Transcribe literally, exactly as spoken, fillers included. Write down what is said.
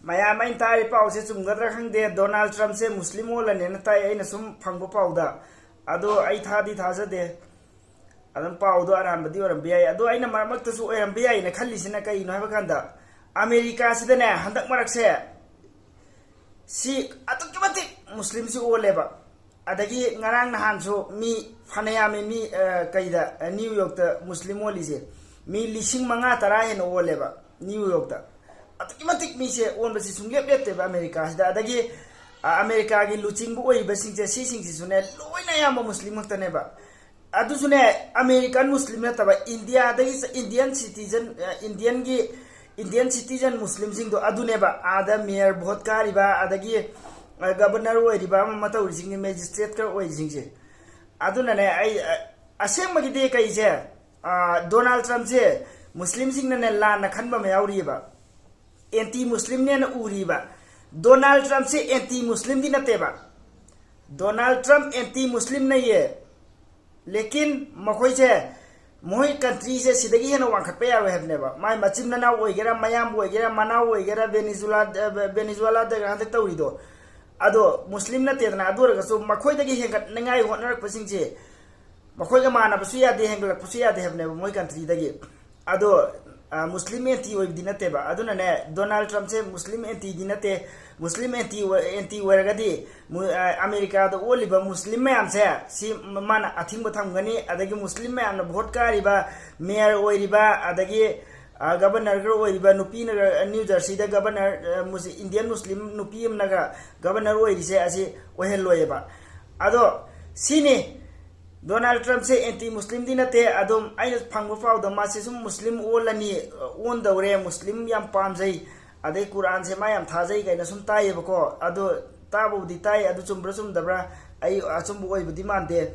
ꯃꯌꯥꯝ ꯑꯩꯅ ꯇꯥꯔꯤ ꯄꯥꯎꯁꯦ ꯆꯨꯝꯒꯗ꯭ꯔꯥ ꯈꯪꯗꯦ, ꯗꯣꯅꯥꯜꯗ ꯇ꯭ꯔꯝꯞꯁꯦ ꯃꯨꯁꯂꯤꯝ ꯑꯣꯜꯂꯅꯦꯅ ꯇꯥꯏ, ꯑꯩꯅ ꯁꯨꯝ ꯐꯪꯕ ꯄꯥꯎꯗ꯫ ꯑꯗꯣ ꯑꯩ ꯊꯥꯗꯤ ꯊꯥꯖꯗꯦ, ꯑꯗꯨꯝ ꯄꯥꯎꯗꯣ ꯑꯔꯥꯟꯕꯗꯤ ꯑꯣꯏꯔꯝꯕ ꯌꯥꯏ꯫ ꯑꯗꯣ ꯑꯩꯅ ꯃꯔꯛ ꯃꯔꯛꯇꯁꯨ ꯑꯣꯏꯔꯝꯕ ꯌꯥꯏꯅ ꯈꯜꯂꯤꯁꯤꯅ ꯀꯩꯒꯤꯅꯣ ꯍꯥꯏꯕ ꯀꯥꯟꯗ, ꯑꯃꯦꯔꯤꯀꯥꯁꯤꯗꯅꯦ ꯍꯟꯗꯛ ꯃꯔꯛꯁꯦ ꯁꯤ ꯑꯗꯨꯛꯀꯤ ꯃꯇꯤꯛ ꯃꯨꯁꯂꯤꯝꯁꯤ ꯑꯣꯜꯂꯦꯕ꯫ ꯑꯗꯒꯤ ꯉꯔꯥꯡ ꯅꯍꯥꯟꯁꯨ ꯃꯤ ꯐꯅꯌꯥꯝꯃꯤ, ꯃꯤ ꯑ, ꯀꯩꯗ ꯑ, ꯅ꯭ꯌꯨ ꯌꯣꯔꯛꯇ ꯃꯨꯁꯂꯤꯝ ꯑꯣꯜꯂꯤꯁꯦ ꯃꯤ ꯂꯤꯁꯤꯡ ꯃꯉꯥ ꯇꯔꯥ ꯍꯦꯟꯅ ꯑꯣꯜꯂꯦꯕ ꯅ꯭ꯌꯨ ꯌꯣꯔꯛꯇ꯫ ꯑꯗꯨꯛꯀꯤ ꯃꯇꯤꯛ ꯃꯤꯁꯦ ꯑꯣꯟꯕꯁꯤ ꯁꯨꯡꯂꯦꯞ ꯂꯦꯞꯇꯦꯕ ꯑꯃꯦꯔꯤꯀꯥꯁꯤꯗ꯫ ꯑꯗꯒꯤ ꯑ, ꯑꯃꯦꯔꯤꯀꯥꯒꯤ ꯂꯨꯆꯤꯡꯕ ꯑꯣꯏꯔꯤꯕꯁꯤꯡꯁꯦ ꯁꯤꯁꯤꯡꯁꯤꯁꯨꯅꯦ ꯂꯣꯏꯅ ꯑꯌꯥꯝꯕ ꯃꯨꯁꯂꯤꯝ ꯉꯥꯛꯇꯅꯦꯕ꯫ ꯑꯗꯨꯁꯨꯅꯦ ꯑꯃꯦꯔꯤꯀꯥꯟ ꯃꯨꯁꯂꯤꯝ ꯅꯠꯇꯕ, ꯏꯟꯗꯤꯌꯥꯗꯒꯤ ꯆ-, ꯏꯟꯗꯤꯌꯟ ꯁꯤꯇꯤꯖꯟ, ꯑ, ꯏꯟꯗꯤꯌꯟꯒꯤ, ꯏꯟꯗꯤꯌꯟ ꯁꯤꯇꯤꯖꯟ ꯃꯨꯁꯂꯤꯝꯁꯤꯡꯗꯣ ꯑꯗꯨꯅꯦꯕ꯫ ꯑꯥꯗ ꯃꯦꯌꯔ ꯚꯣꯠ ꯀꯥꯔꯤꯕ, ꯑꯗꯒꯤ ꯑ, ꯒꯕꯔꯅꯔ ꯑꯣꯏꯔꯤꯕ, ꯑꯃ ꯑꯃ ꯇꯧꯔꯤꯁꯤꯡꯁꯦ, ꯃꯦꯖꯤꯁꯇ꯭ꯔꯦꯠꯀ ꯑꯣꯏꯔꯤꯁꯤꯡꯁꯦ꯫ ꯑꯗꯨꯅꯅꯦ ꯑꯩ ꯑ, ꯑꯁꯦꯡꯕꯒꯤꯗꯤ ꯀꯩꯁꯦ, ꯑ, ꯗꯣꯅꯥꯜꯗ ꯇ꯭ꯔꯝꯞꯁꯦ ꯃꯨꯁꯂꯤꯝꯁꯤꯡꯅꯅꯦ ꯂꯥꯟꯅ ꯈꯟꯕ ꯑꯃ ꯌꯥꯎꯔꯤꯑꯕ꯫ ꯑꯦꯟꯇꯤ ꯃꯨꯁꯂꯤꯝꯅꯦꯅ ꯎꯔꯤꯕ꯫ ꯗꯣꯅꯥꯜꯗ ꯇ꯭ꯔꯝꯞꯁꯦ ꯑꯦꯟꯇꯤ ꯃꯨꯁꯂꯤꯝꯗꯤ ꯅꯠꯇꯦꯕ꯫ ꯗꯣꯅꯥꯜꯗ ꯇ꯭ꯔꯝꯞ ꯑꯦꯟꯇꯤ ꯃꯨꯁꯂꯤꯝ ꯅꯩꯌꯦ꯫ ꯂꯦꯀꯤꯟ ꯃꯈꯣꯏꯁꯦ, ꯃꯣꯏ ꯀꯟꯇ꯭ꯔꯤꯁꯦ ꯁꯤꯗꯒꯤ ꯍꯦꯟꯅ ꯋꯥꯡꯈꯠꯄ ꯌꯥꯔꯣꯏ ꯍꯥꯏꯕꯅꯦꯕ꯫ ꯃꯥꯏ ꯃꯆꯤꯟ ꯃꯅꯥꯎ ꯑꯣꯏꯒꯦꯔꯥ, ꯃꯌꯥꯝꯕ ꯑꯣꯏꯒꯦꯔꯥ, ꯃꯅꯥꯎ ꯑꯣꯏꯒꯦꯔꯥ, ꯚꯦꯅꯤꯖꯨꯂꯥ, ꯚꯦꯅꯤꯖꯨꯂꯥꯗꯒ ꯍꯟꯗꯛ ꯇꯧꯔꯤꯗꯣ, ꯑꯗꯣ ꯃꯨꯁꯂꯤꯝ ꯅꯠꯇꯦꯗꯅ꯫ ꯑꯗꯨ ꯑꯣꯏꯔꯒꯁꯨ ꯃꯈꯣꯏꯗꯒꯤ ꯍꯦꯟꯒꯠꯅꯤꯡꯉꯥꯏ ꯍꯣꯠꯅꯔꯛꯄꯁꯤꯡꯁꯦ ꯃꯈꯣꯏꯒ ꯃꯥꯟꯅꯕꯁꯨ ꯌꯥꯗꯦ, ꯍꯦꯟꯒꯠꯂꯛꯄꯁꯨ ꯌꯥꯗꯦ ꯍꯥꯏꯕꯅꯦꯕ ꯃꯣꯏ ꯀꯟꯇ꯭ꯔꯤꯗꯒꯤ꯫ ꯑꯗꯣ, ꯑ, ꯃꯨꯁꯂꯤꯝ ꯑꯦꯟꯇꯤ ꯑꯣꯏꯕꯗꯤ ꯅꯠꯇꯦꯕ꯫ ꯑꯗꯨꯅꯅꯦ, ꯗꯣꯅꯥꯜꯗ ꯇ꯭ꯔꯝꯞꯁꯦ ꯃꯨꯁꯂꯤꯝ ꯑꯦꯟꯇꯤꯗꯤ ꯅꯠꯇꯦ꯫ ꯃꯨꯁꯂꯤꯝ ꯑꯦꯟꯇꯤ ꯑꯣꯏ-, ꯑꯦꯟꯇꯤ ꯑꯣꯏꯔꯒꯗꯤ ꯃꯨ-, ꯑ, ꯑꯃꯦꯔꯤꯀꯥꯗ ꯑꯣꯜꯂꯤꯕ ꯃꯨꯁꯂꯤꯝ ꯃꯌꯥꯝꯁꯦ ꯁꯤ ꯃꯥꯅ ꯑꯊꯤꯡꯕ ꯊꯝꯒꯅꯤ꯫ ꯑꯗꯒꯤ ꯃꯨꯁꯂꯤꯝ ꯃꯌꯥꯝꯅ ꯚꯣꯠ ꯀꯥꯔꯤꯕ, ꯃꯦꯌꯔ ꯑꯣꯏꯔꯤꯕ, ꯑꯗꯒꯤ, ꯑ, ꯒꯕꯔꯅꯔꯒ ꯑꯣꯏꯔꯤꯕ ꯅꯨꯄꯤꯅꯒ, ꯅ꯭ꯌꯨ ꯖꯔꯁꯤꯗ ꯒꯕꯔꯅꯔ, ꯑ, ꯃꯨꯁ-, ꯏꯟꯗꯤꯌꯟ ꯃꯨꯁꯂꯤꯝ ꯅꯨꯄꯤ ꯑꯃꯅꯒ ꯒꯕꯔꯅꯔ ꯑꯣꯏꯔꯤꯁꯦ ꯑꯁꯤ ꯑꯣꯏꯍꯜꯂꯣꯏꯌꯦꯕ꯫ ꯑꯗꯣ ꯁꯤꯅꯤ, ꯗꯣꯅꯥꯜꯗ ꯇ꯭ꯔꯝꯞꯁꯦ ꯑꯦꯟꯇꯤ ꯃꯨꯁꯂꯤꯝꯗꯤ ꯅꯠꯇꯦ꯫ ꯑꯗꯨꯝ ꯑꯩꯅ ꯐꯪꯕ ꯄꯥꯎꯗ ꯃꯥꯁꯦ ꯁꯨꯝ ꯃꯨꯁꯂꯤꯝ ꯑꯣꯜꯂꯅꯤ, ꯑꯣꯟꯗꯧꯔꯦ, ꯃꯨꯁꯂꯤꯝ ꯌꯥꯝ ꯄꯥꯝꯖꯩ, ꯑꯗꯩ ꯀꯨꯔꯥꯟꯁꯦ ꯃꯥ ꯌꯥꯝ ꯊꯥꯖꯩ ꯀꯥꯏꯅ ꯁꯨꯝ ꯇꯥꯏꯌꯦꯕꯀꯣ꯫ ꯑꯗꯣ ꯇꯥꯕꯕꯨꯗꯤ ꯇꯥꯏ, ꯑꯗꯨ ꯆꯨꯝꯕ꯭ꯔꯥ ꯆꯨꯝꯗꯕ꯭ꯔꯥ ꯑꯩ ꯑꯆꯨꯝꯕ ꯑꯣꯏꯕꯗꯤ ꯃꯥꯟꯗꯦ꯫